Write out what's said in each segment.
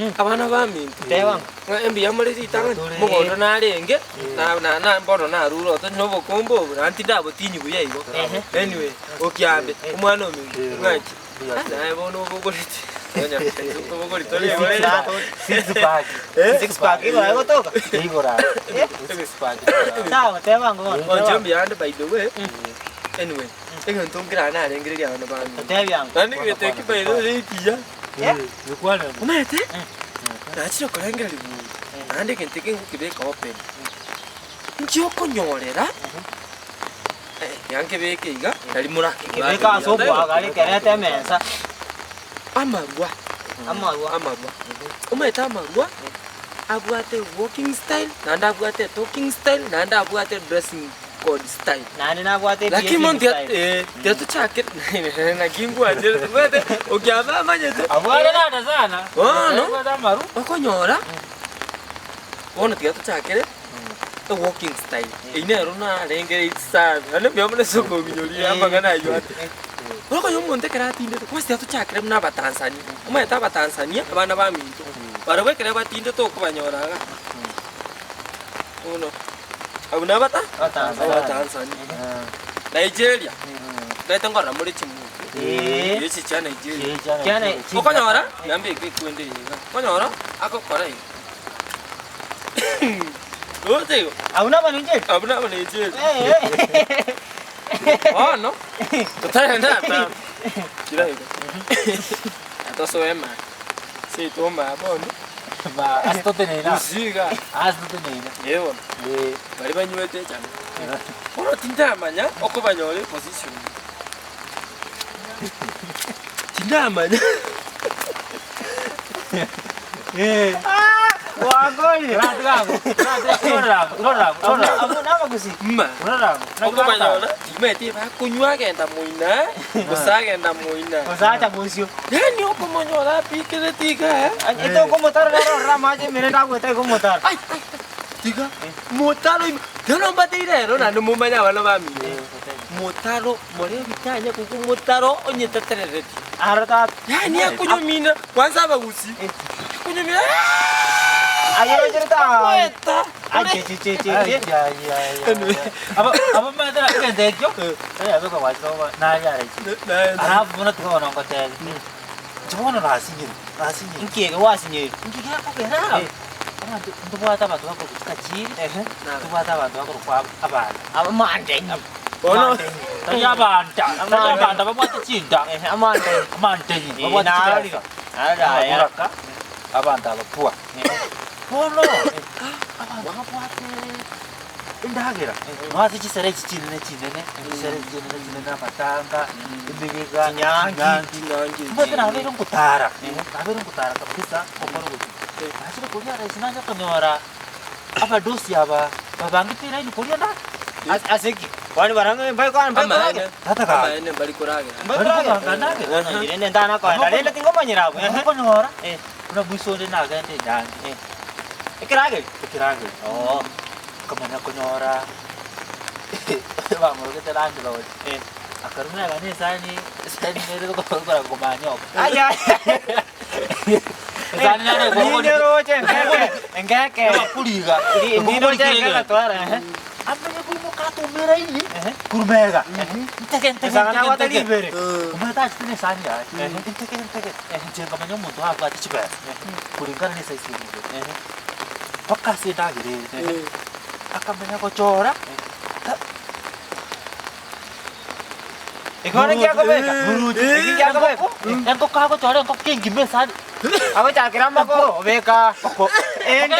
Abana baminto, Teba. ng'a mbuya more ritang'ani, mogondo narenge, na- na- na bono narure oto nobokombe obo, naende tindabotinyi buya igo. Anyway, okiambe, omwana ominto, ng'aki, naye bono obogoreti, onya obogori tori igo rende. Six pack. Eh? Six pack igo aye gotoka. Igoro aye. Six pack. Sawa, teba ngo bono. Inche mbuya ande by the way, anyway, egento nkera narengereria abana baminto. Tebia ngo. Naende egento eki by the way ekiya. Omanyete, nachire korengereria buya, naende egento eke ngokebeka open, inki okonyorera, tiga nkebeke iga, nari morakebwate Kebeka ase buya. obwagare kerete emesa. Amarwa, Amarwa. amarwa, omanyete amarwa, abwate walking style, naende abwate talking style, naende abwate dressing code style. Naende nabwate Lakini dressing mono tiga style. eh, tiga tochake naki ngwancherete omanyete okiaba amanyete Abwate rada sana. Bono. Abwate amaru. okonyora bono tiga tochakere walking style eyio nero narengereiri sana naende mbuya mono ase okominyoria amang'ana aywo ande. Okonyora omonto ekero atindete kwanza tiga tochakere buna abatanzania, omanyete abatanzania abana baminto, barabwo ekero batindete okobanyora iga, bono Abwo nabata? Abatanzania. Nigeria. Naete nkorora more chimuvi. Eh. Echi chia Nigeria. Kiana Okonyora, nambeke ekwende eye iga. Okonyora, agokora iga. Roche igo. Abwo naba Nigeria. Abwo naba Nigeria. Eh. Bono, totarenda ata. Kira igo. Atosoe emara. Seito omaa bono. Ba ase toteneine aa. Gusii igaa. Ase toteneine. Ee bono. Ee. Baria banywete echang'aa. Bono tindamanya okobanyora eposition. Tindamanya. Wakorire. Irora Abwo nabagusii. Mma. Irora Okobanyora, timanyeti bakonywa agenda moina, gose agenda moina. Gose acha bosio. Yaani okomonyora apikereti iga. Ete okomotara naro ororo amache emere ndagoeta iga omotaro. Ai, ai, tiga motaro ime bono mbateire ero naende momanye abana bamino. Motaro more ebitanya kobua omotaro onyeteterereti. Aro tata. Yaani akonyomina kwanza abagusii, akonyomina aah Aye rocherete aa. agoeta Ai che che che che che. Abamanyete egento ekio, Alafu bono tiga bono ngotebi, inche bono nasinyire, nasinyire. Inki eke gwasinyire? Inki gekogera? Abanto ntobwate abanto bakorokwa chikachiri, ntobwate abanto bakorokwa ab- abanda. Amandenyi. Bono Tari abanda, tari abanda babwate chinda, Ehe, amandenyi. amandenyi, Eh, babwate narorire. chibesa. Narorire aya. Ababoraka, abanto aba poor. Bono, abanto babwate endagera, nonya ase chisere echi chinene chinene, chisere echi chinene chinene amatanga, emeyega, Chinyangi. chinyangi Omanyete nabeire ngotara, nabeire ngotara kabisa, ngokora obochie. Nachire koria rahisi nacha konyora abadosi aba babangete elaini koria na Ase ase ki? Kwani barang'e mbai kwani mbai amaene koragera? tata gaki. amaene mbari koragera. Mbai Bari koragera? kobanga ndagera. Bono inche rende ntanakoenda rende tingomanyera abwo. Ehe. Okonyora, Eh. buna mwiso onde nagenda enyangi, Ekerageri? ekerageri. Oo. Nkamanya konyora bamorogete landlord, Eh. akarumia gane esani, esani nere gokora komanya oko. Ai ai. Esani nere Ninye roche engeke. Engeke. Bakuriga. Ninye roche engeke twara. Ehe. Amenye koimoka atumera ini, Ehe. kurumega. Ntege ntege Esang'ana ntege abwate ntege. ribere. Omanyete achete na esani yaye. Ntege ntege. Inche nkamanya omonto abwate chibesa. Kulingana na esaizi eye. Mpaka ase endagera ere. Akamanya gochora. Ekero naki akobeka? Eki kiakobeka? Engoko agochora engoko engima esani. Agochakera amagoro obeka enda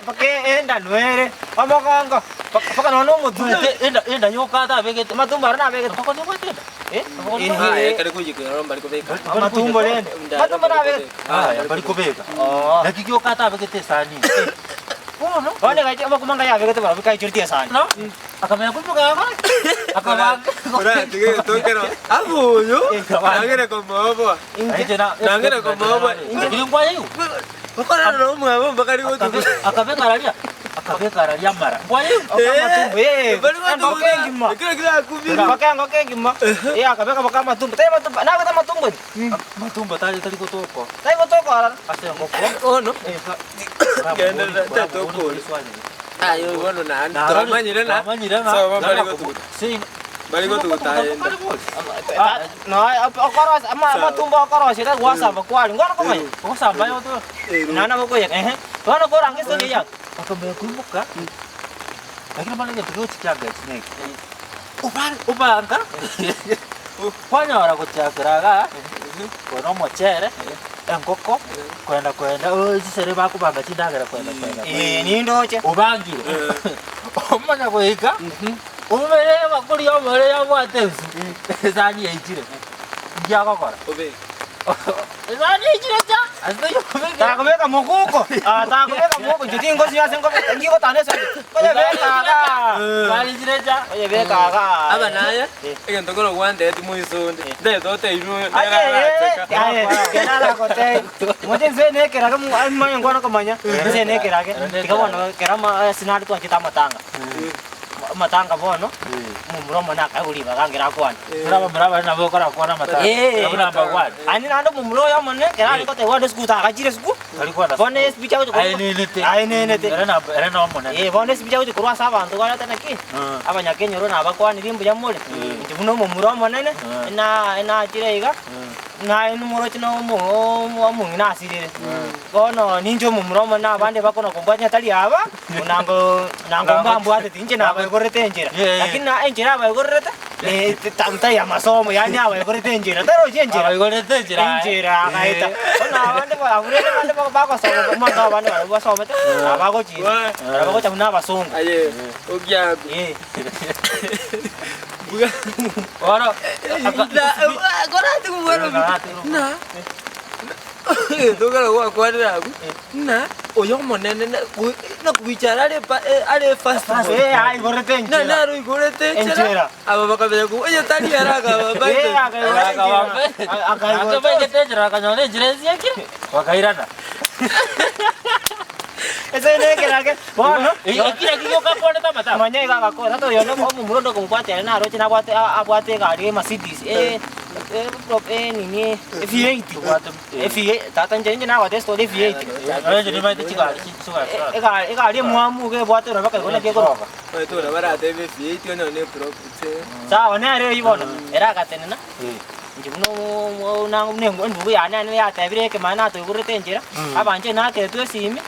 mpaka enda nwere omogongo mpaka nonya omotwe. Omanyete enda enda yoka atabegete. Amatumbo aria nabegete. Engoko nebwate enda? Eh? Ah, ekero koiyekera oro mbari kobeka. Amatumbo rende. Amatumbo nabegete. Aya mbari kobeka. Oo. Naki gioka atabegete esani. Bono Bono egaicha amakuma ngai abegete barabwo kaichoreti esani. no akamanya koimoka gakora akabanga Oratige getokero aboyo nangere komoboa. Nangere komoboa. Inche ngwaye igo. Okorara nomwabo mpaka rigotuko. Akabeka araria. Akabeka araria amara. Amatumbo, eh, Bari engoko gotuguta, engima. ekero kerakumire. Mpaka engoko engima. Eh, akabeka mpaka amatumbo. Tari matumbo, nabwate amatumbo inwe. Matumbo tari tari gotoka. Tari gotoka ororo. Ase engoko. Bono, Eh, Genderera, tatokore. Aye, bono naende twamanyire na Twamanyire ng'a. Sobo bari gotuguta. Sing. Bari gotuguta aenda. Ah, no, okorosia, ama- amatumbo okorosia tari gwasamba kwari. Ngono komanya. Ogosamba yoto. Nana bokoyeka, ehe. Bono koranga estori eyio. Bakamanya koimoka. Lakini bono egento kegochi kiangachi neke. Obare obanga. Kwanyora gochakera igaa, kore omochere, engoko, kwenda kwenda oh chisere bakobanga chindagera kwenda kwenda kwenda. Eh, nindoche. Obangire. Omanya goika, omobere ebakuri omobere yabwate ensu, esani yaichire. Inki agokora? Obeke. Esani yaichire cha, ase toiyo kobekera. Takobeka moguko. Ah, takobeka moguko. Inche tingosi ase nkobeka. Ngigotana esoni. Oyebeka igaa. Esani yaichire cha. Oyebeka igaa. Aba naye, Eh. egento kero gwanteti moisonde, ntagete otebiwe Aye, nere aye, kera aragotebi. Moche inse nekerage mo- amanye nkwana komanya. Inse nekerage. Tiga bono kera ama ase nare twachete amatanga. Amatanga bono, omomura omonene akaegwa ribaga ngera akwane. Mura abamura nabo okorakwana amatanga. Eh. Abwo number one. Aye naende omomura oyo omonene, ekero arenge gotebigwa onde esukuru tagachire esukuru, Tari kwana bono espeech agocha korwa Aenenete. aenenete. Ere namba ere nomonene. Eh, bono espeech agocha korwa ase abanto barete naki, abanyakenyoro nabakwanirie mbuya more, inche buna omomura omonene, ena enachire iga, naye nimoroche na omo omo omong'ina asirire. Bono ninche omomura omonene abande bakona kombwatia tari aba, nango nango mbambwateti inche nabaigorerete enchera. Yeah. Lakini na enchera abaigorerete, ne ta tari amasomo yaani abaigorerete enchera, tarochi enchera. Abaigorerete enchera aye. Enchera agaeta. Bono abande ba abwo rende bande ba- bagosoma omonto abande barabwo basomete, abagochira, abagocha buna abasongo. Aye, ogiaku. Eh. Buga. Bono Korati kobwera na egento ekero gwakwanire abwo, ng'a oyo omonene na go- nakobichara are pa are first born. Eh, aigorete Na enchera. naro oigorete enchera, Enchera. aba bakabera ko oye tari ere akaba Eh, Bible. akaigora enchera. Akaigora. Akabaigete enchera bakanyora enchera esiekire, bakairana. Ase nekerage bono Ekio ekio gokakwanete amatanga. manya iga agakora tata oyo no omomura onde okomobwata ere naroche nabwate a- abwate egari ya Mercedes eh, eh, eh, nini V8 V8 tata inche inche nagote estory V8 Inche nimanyete chigari chigari. Egari egari emwamu iga ebwate orobe ekaigwa naki ekoroka. Omanyete buna baratebe V8 onye ne profit. Sawa nere eywo bono, ere agatenena, inche buna omo na buna endugu yane ane yatebire ekemani natoigorerete enchera, abanche nakeretwe esimi,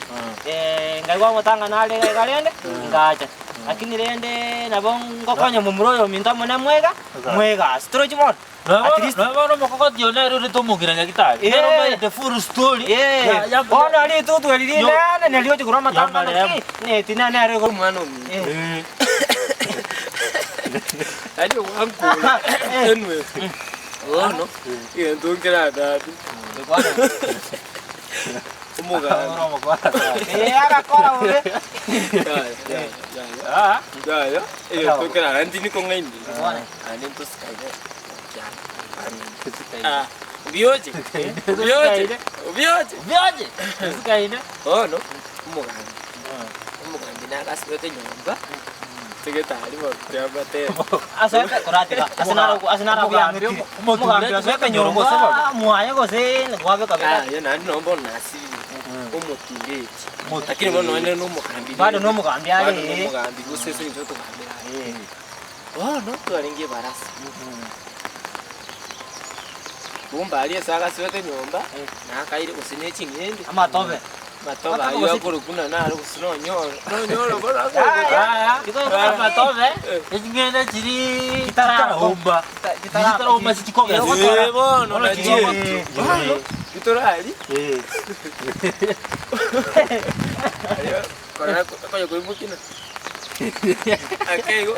nkaigwa omotang'ani are iga iga rende, ngacha. Lakini rende nabo ngokonya momura oyo ominto amo na mwega, mwegasi torochi bono. At least- Nonya bono omokogoti one nere orete omong'ina nyagetari. Nere omanyete full story. Eh, ya- bono ritutu eri Yo- rinene nari ochi korwa amatanga Yamarehemu. naki, neti nere igo. Omwana ominto. Eh. Yaani ogwankora anyway. Bono egento nkeradabi. Omogambi. Eh, agakora bobe. Yaya, yaya, yaya. Ah, Yaya, egento nkerara ntindi kong'aini. Bono. Naende ntosikaine. Ah, obioche. Obioche. Obioche. bioche. Sikaine. Bono omogambi. Omogambi nagasibete nyomba. Segetari bono Asoete koratiga. Ase naro ase naro Omogambi, biang'etire. omogambi Omogambi asoete nyomba nyomba mwaye gose gwabeka beka. Aye naende nomba onasirire omotureti lakini bono nonye nomogambi Bado nomogambi are, bado eh. nomogambi gose ase eng'encho otogambera are bono twarenge ebarasa kumbe aria ase agasibete nyomba nakaire gose ne ching'ende Amatobe. matobe Amatobe aywo gose- akorokwa buna naro gose nonyoro nonyoro bono Ah, akorokwa Amatobe, eching'ende chiri Chitarahomba. chitarahomba. Chitarahomba chichikogesa. Eh, bono Bono nachio chikogesa. bono titorari ario kora konya koimokina akeigo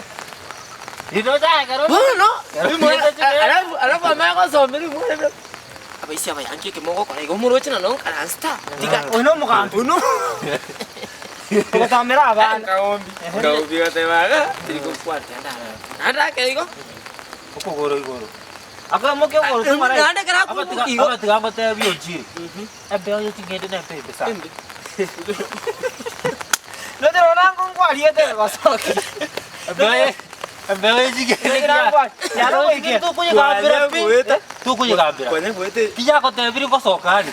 Bono, alafu alafu amaya gosomera omwana abaisia abayanki ekemo ogokora igo omoroche na nonkaransta tiga Oyo nomogambi. uno Ogotomera abana. kaombi kaombi gatebaga tiri gokwana naende akeigo Okogoro igoro. Akamokia okoro tumara. naende kera akoimoka igo Abatiga ngotebi ochire. Embeo ye ching'ende nembe embe sana. Embe. Notero nango nkwariete gosokia. Embeo echigere Yaro goikia. Tokoyegambera pi. Goeta. Tokoyegambera. Kwanya goete. Tiyagotebiri gosoka are.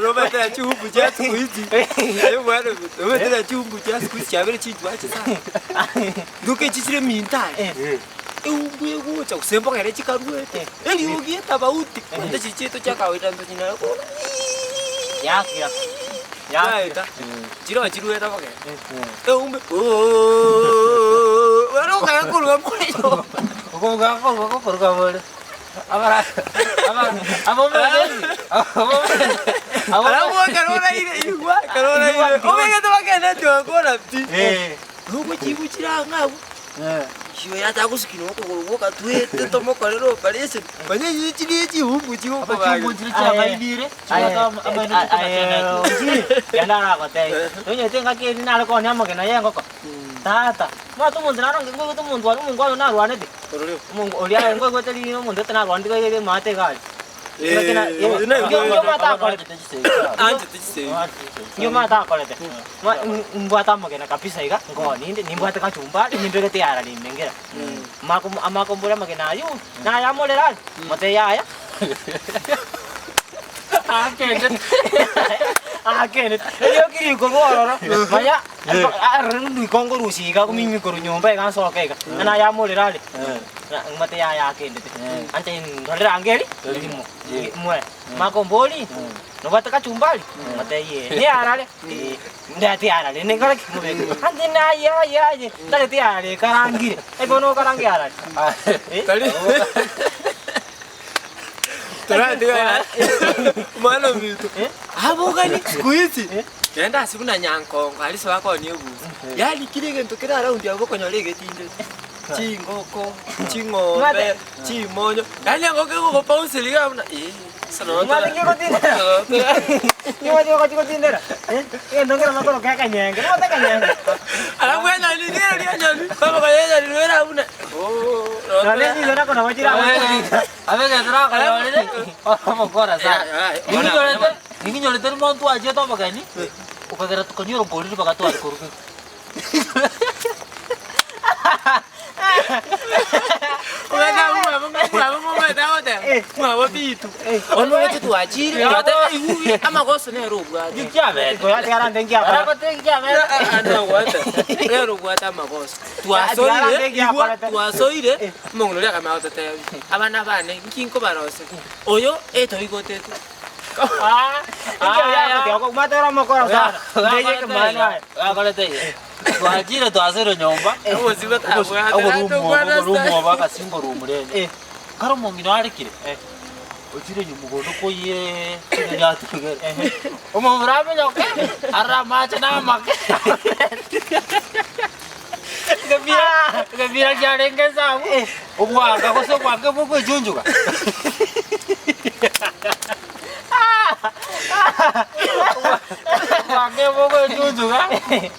Rometera chihumbu chia siku hizi. Ayo bwana, rometera chihumbu chia siku hizi chabere chintwache sana. Nduke chichire minta. Ehumbu egocha gose ere chikaruete. Eriogi etabauti. Ande chichieto chia kawaida ntochina. Yakira. Yakira. Yaeta. Chiro chirueta boge. Ehumbu. Wero kaya kuruga mwisho. Okoruga bore. Abara aba abomezi. Abomezi. Alafu karora ile igwa, karora ile. Omega tobakene twakora pi. Eh. Nuko chibuchira ng'abu. Eh. Shiwe yatagusikira okogoro gokatwete tomokorera operation. Onye chiri chihumbu chigokobanga. Abachungu chiri chiangainire. Onyete ngaki eri nare konya amagena ya engoko. Tata, mwate omonto naro ngoigwete omonto aria omonto oyo narwanete. Omongo oria ngoigwete riria omonto ete narwanete iga emate iga aria. Nigo omanyete akorete. Mbwate amagena kabisa iga, nkoninde, nimbwate kachumbari, nimbegete yarari ime nkera. Mako amakombora amagena aywo, nayamorera aria, mote yaya. Akendete. Erio kiriko bororo, manya, aroro riko nkorusia iga komimi korwa nyomba iga nsoke iga, nayamorera aria, mote yaya akendete. Anche ndorere ange eri, erimo, mwe, makombori, nobwate kachumbari, mote yee, neyarare, ndete yarare, ninkore ki? Mobeke. Ante naye aye aye, ntagete yarare ekarangire, ekero nokaranga yarare. Toratiga mwana ominto. Abogani siku hizi. Genda ase buna Nyankongo aria ase bakonia ebusa. Yaani kera egento kere around abwo okonyora egetinde. Chingoko, ching'ombe, chimonyo. Yaani engoko egogopaunseri iga buna eh, Omanyete ngegotindera? Nimanyete ngochi gotindera? Egento nkere nokoroka ekanyenge, nomanyete ekanyenge? Alafu enyoni nigo eria enyoni, kwamanya enyoni nigo era buna oh, Nonye chinsa nako nabo chire amo. Abegetere omokora sana. Ninginyorete, ninginyorete omonto achiete obogeni, okagera tukanyora oboriri mpaka tware koruga. Mwabo bitu bono oche twachire amagoso nere obwate Kiabete. Goyatigara ngiakora. Aragote kiabete. rero obwate amagoso twasoire igwa twasoire omong'ina oria akamanya gototebi abana bane nki nkobarose oyo etoigotete Matera mokora sana. Ndeye kemana. Akorete iye. Twachire twasire nyomba. oboziba tabwate Oborumu obo akasingo rumu rende. Kare omong'ina arekire. Ochire nyomogondo koyie yatigere. Omomura amenyoke arora amache na amake. Ekebira ekebira kiarenge ensabu obwanga gose obwange bogoechunchuka. Obwange bogoechunchuka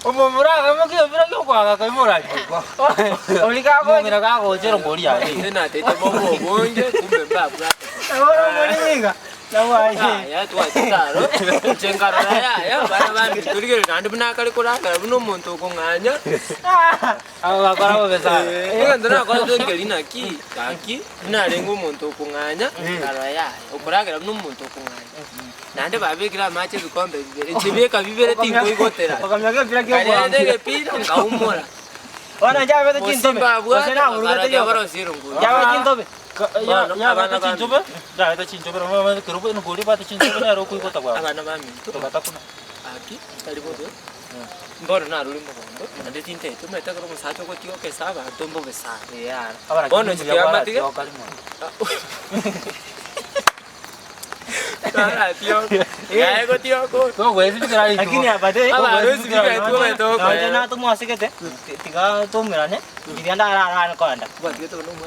omomura akaimokia ekebira kia obwanga akaimora riko. Orikago. Omong'ina kagochera ngori yaye. natete bobo obonge kumbe mbabwate Oro moriga. Nawaye. Yaya twachitaro inche nkarora yaya bana bambi torigere naende buna akare koragera buna omonto okong'anya Abo bakora bobe sana. egento nakorete nkeri naki gaki narenge omonto okong'anya nkarora yaya okoragera buna omonto okong'anya naende babekire amache ebikombe bibere inche beka bibere tinkoigotera Okamya kebira nkareta kio. egepira nkaumora Ona njabete chintobe. Osimba Gose abwate naburugete bakarora yoka. barosire nguru Njabete chintobe. Yabete chinchobe, yabete chinchobe, kero ngori bate chinchobe nero okoigota bwango. Abana baminto Togatakuna. Aki tari bobe mbono narure mogondo naende tintete omanyete ekero omosacha ogotiga okesa abanto mbobe sana. Bono inche tiga matige yaye gotiga ko Lakini abate. Aba Nonye natomwasigete tiga tomerane ndiria ndarara koenda. Gwatigete bono omwana.